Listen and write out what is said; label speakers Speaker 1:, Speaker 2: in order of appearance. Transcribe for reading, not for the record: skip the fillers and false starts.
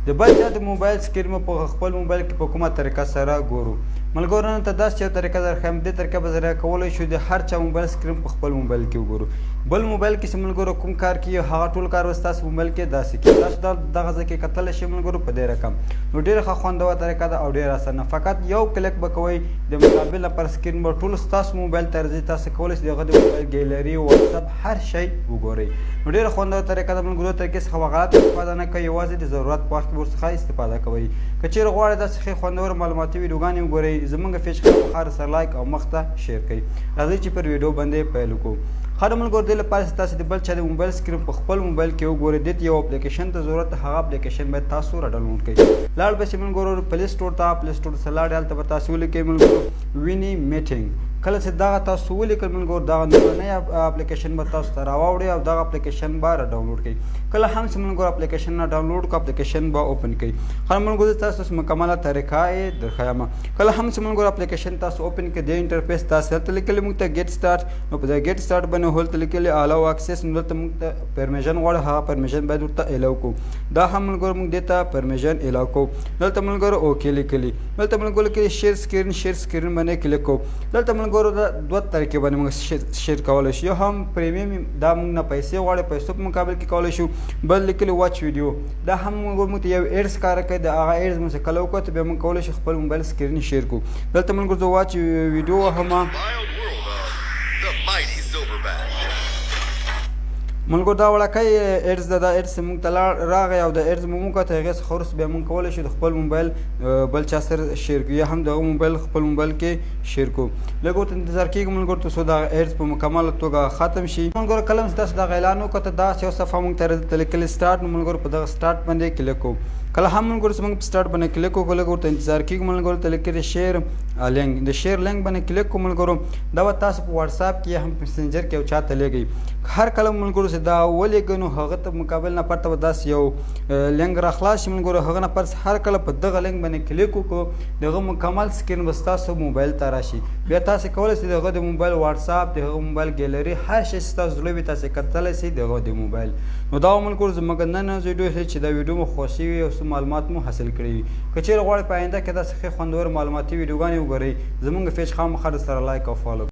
Speaker 1: د بل چا د موبایل سکرین مو په خپل موبایل کې په کومه طریقه سره ګورو؟ ملګرو، نن ته داسې یو طریقه درښیم. دې طریقه به سره کولی شو د هر چا موبایل سکرین په خپل موبایل کې وګورو. بل موبایل کې چې ملګرو کوم کار کیږي، هغه ټول کار به ستاسو موبایل کې داسې کیږي. تاسو دا دغه ځای کې کتلی شئ ملګرو په دې رقم. نو ډېره ښه خوندوره طریقه ده او ډېره اسانه. فقط یو کلیک به کوئ، د مقابل نفر سکرین به ټول ستاسو موبایل ته راځي. تاسو کولی شئ د هغه د موبایل ګیلري، واتساپ، هر شی وګورئ. نو ډېره خوندوره طریقه ده ملګرو. طریقې څخه به غلط استفاده نه کوئ، یوازې د ضرورت په وخت کې ورڅخه استفاده کوئ. که چیرې غواړئ داسې ښې خوندور معلوماتي ویډیوګانې وګورئ، زمونږ پیج خامخا سره لایک او مخته share کړئ. راځئ چې پر ویډیو باندې پیل وکړو. ښه ملګرو، دې لپاره چې تاسو د بل چا د موبایل سکرین په خپل موبایل کې وګورئ، دې ته یو اپلیکیشن ته ضرورت. هغه اپلیکیشن باید تاسو را ډاونلوډ کړئ. لاړ به شئ ملګرو پلی سټور ته. پلی سټور ته لاړ، هلته به تاسو ولیکئ ملګرو ویني میټینګ. کله چې دغه تاسو ولیکل ملګرو، دغه نومنی اپلیکیشن به تاسو ته راواوړي او دغه اپلیکیشن به را ډاونلوډ کړئ. کله هم چې ملګرو اپلیکیشن را ډاونلوډ کړو، اپلیکیشن به open کړئ. ښه ملګرو، تاسو مکمله طریقه یې درښایم. کله هم چې ملګرو اپلیکیشن تاسو open کړئ، د interface تاسو هلته لیکلي موږ ته get start. نو په دې get start باندې هلته لیکلي allow access. نو دلته موږ ته permission غواړي، هغه permission باید ورته allow کو. دا هم ملګرو موږ دې ته permission allow کو. دلته ملګرو okay لیکلي. دلته ملګرو لیکلي share screen. Share screen باندې کلیک کو. دلته ملګرو دا دوه طریقې باندې موږ share کولی شو. یو هم premium، دا موږ نه پیسې غواړي، پیسو په مقابل کې کولی شو. بل لیکلي watch video، دا هم موږ ته یو ads کار کوي. د هغه ads موږ کله وکړو، بیا موږ کولی شو خپل موبایل screen share کو. دلته ملګرو زه watch video وهم.
Speaker 2: Wild world of the mighty Silverback.
Speaker 1: ملګرو، دا وړکی ads ده. دا ads موږ ته راغی او د ads مو موږ ته هغې څخه وروسته بیا موږ کولی شو د خپل موبایل بل چا سره share کړو یا هم دغه موبایل خپل موبایل کې share کړو. لږ ورته انتظار کېږي ملګرو، تر څو دغه ads په مکمله توګه ختم شي. ملګرو، کله هم چې تاسو دغه اعلان وکړه، داسې یو صفحه موږ ته دلته لیکلي start. نو ملګرو، په دغه start باندې کلیک کوو. کله هم ملګرو چې موږ په start باندې کلیک وکړو، لږ ورته انتظار کېږي ملګرو، ته لیکلي share link. د share link باندې کلیک کوو ملګرو، دا به تاسو په واتساپ کې یا هم په مسنجر کې یو چا ته لېږئ. هر کله ملګرو چې دا ولېږئ، نو هغه ته مقابل نفر ته به داسې یو لینک را خلاص شي. ملګرو، هغه نفر هر کله په دغه لینک باندې کلیک وکړو، د هغه مکمل سکرین به ستاسو موبایل ته راشي. بیا تاسو کولی شئ د هغه د موبایل واتساپ، د هغه موبایل ګیلري، هر شی چې ستاسو زړه وي، تاسو کتلی شئ د هغه د موبایل. نو دا ملګرو زموږ نن ویډیو، چې دا ویډیو مو خوښ وي او څه معلومات مو حاصل کړي وي. که چیرې غواړئ په آینده کې داسې ښې خوندور معلوماتي ویډیوګانې وګورئ، زموږ پیج خامخا سره لایک او follow.